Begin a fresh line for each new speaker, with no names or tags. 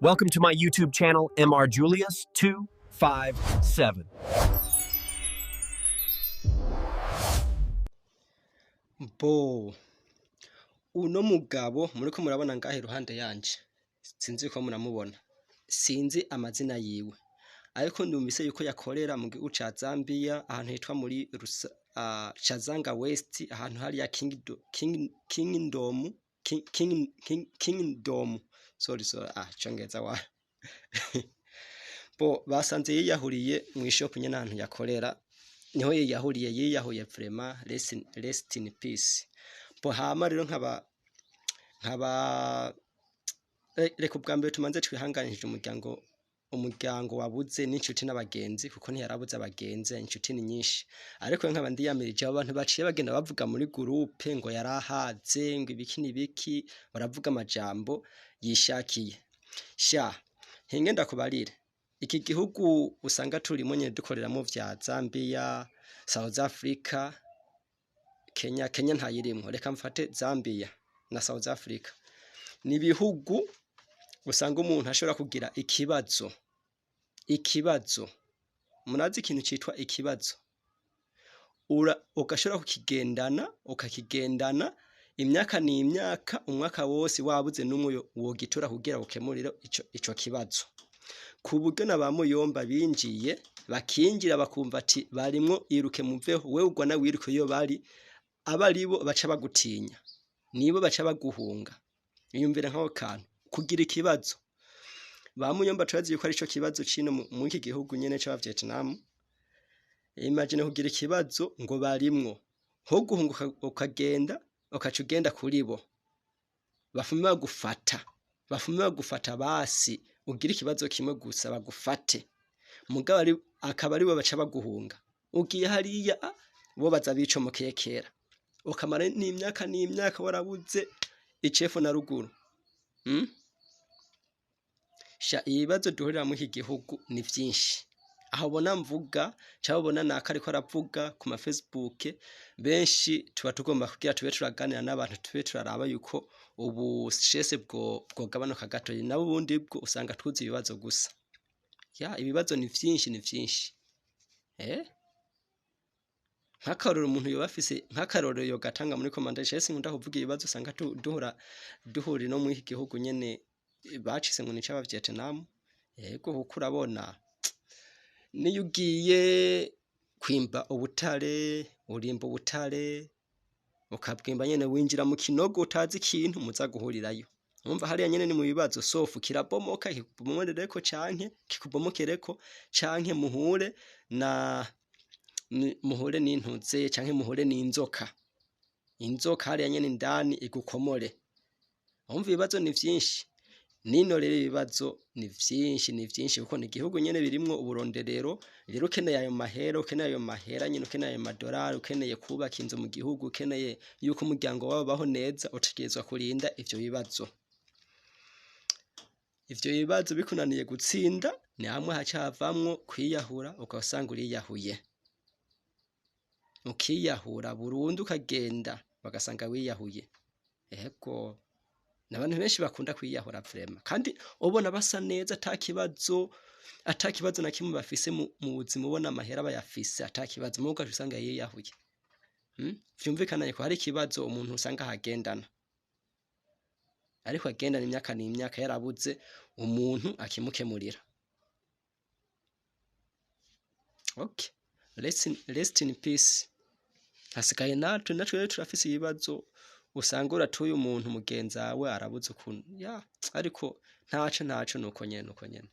Welcome to my YouTube channel, MR Julius 257.
Bo uno mugabo muriko murabona ngaha iruhande yanje, sinzi ko muramubona, sinzi amazina yiwe, ariko ndumvise yuko yakorera mu gihugu ca Zambia, ahantu hitwa muri Chazanga West, ahantu hariya Kingdom King, King, King, Kingdom, sorry, sorry, congereza wa bo basanze yiyahuriye mw'ishop nyene ahantu yakorera, niho yiyahuriye, yiyahuye vraiment. Rest in peace. Bo hama rero nkaba reka ubwa mbere tumanze twihanganishije umuryango wabuze n'inshuti n'abagenzi, kuko ntiyarabuze abagenzi, inshuti ni nyinshi. Ariko nkaba ndiyamirije abo bantu baciye bagenda bavuga muri groupe ngo yarahaze, ngo ibiki n'ibiki, baravuga amajambo yishakiye. Sha hinge ndakubarire, iki gihugu usanga turimo nyene dukoreramo vya Zambia, South Africa, Kenya, Kenya ntayirimwo, reka mfate Zambia na South Africa, ni ibihugu usanga umuntu ashobora kugira ikibazo. Ikibazo, murazi ikintu citwa ikibazo, ugashobora kukigendana, ukakigendana imyaka n'imyaka, umwaka wose wabuze n'umwe wogitora kugira ukemurire ico kibazo, ku buryo na ba muyomba binjiye bakinjira bakumva ati barimwo, iruke muveho, wewe ugwa na wiruke iyo bari, aba aribo baca bagutinya, nibo baca baguhunga. Iyumvire nk'ako kantu, kugira ikibazo. Ba muyomba turazi yuko arico kibazo cino muri iki gihugu nyene c'aba Vietnam. Imagine kugira ikibazo ngo barimwo, nko guhunga ukagenda, ukaca ugenda kuri bo, bafume bagufata, bafume bagufata, basi ugira ikibazo kimwe gusa bagufate, mugabo akaba aribo baca baguhunga. Ugiye hariya bo baza bicomokeye kera, ukamara n'imyaka n'imyaka warabuze icefu na ruguru. Sha ibibazo duhurira muri iki gihugu ni vyinshi. Aho ubona mvuga canke ubona naka ariko aravuga ku ma Facebook, benshi tuba tugomba kugira tube turaganira n'abantu, tube turaraba yuko ubu stress bwo bwogabanuka gatoyi, nabo ubundi bwo usanga tuzi ibibazo gusa. Ya ibibazo ni vyinshi, ni vyinshi. Nk'akarorero umuntu yoba afise, nk'akarorero yogatanga muri commentaire, sinkunda kuvuga ibibazo usanga duhora duhurira no muri iki gihugu nyene bacise ngo ni ic'aba Vietnam. Yego, kuko urabona niyo ugiye kwimba ubutare, urimba ubutare ukabwimba nyene, winjira mu kinogo utazi ikintu muza guhurirayo. Urumva hariya nyene ni mu bibazo, sofu kirabomoka kikubomokereko canke kikubomokereko, canke muhure na muhure n'intuze, canke muhure n'inzoka, inzoka hariya nyene indani igukomore. Urumva ibibazo ni vyinshi. Nino rero ibibazo ni vyinshi, ni vyinshi, kuko ni igihugu nyene birimwo uburonderero. Rero ukeneye ayo mahera, ukeneye ayo mahera nyene, ukeneye ayo madorari, ukeneye kubaka inzu mu gihugu, ukeneye yuko umuryango wawe ubaho neza, utegerezwa kurinda ivyo bibazo. Ivyo bibazo bikunaniye gutsinda, ni hamwe haca havamwo kwiyahura, ugasanga uriyahuye, ukiyahura burundu, ukagenda bagasanga wiyahuye. Ego, n'abantu benshi bakunda kwiyahura vraiment, kandi ubona basa neza, ata kibazo, ata kibazo na kimwe bafise mu buzima, ubona amahera bayafise, ata kibazo, mugo ugaca usanga yiyahuye. Vyumvikana ko hari ikibazo umuntu usanga ahagendana, ariko agendana imyaka n'imyaka yarabuze umuntu akimukemurira. Okay, rest in peace. Hasigaye natwe rero turafise ibibazo, usanga uratuye umuntu mugenzi wawe arabuze ukuntu ya, ariko ntaco, ntaco, nuko nyene, nuko nyene.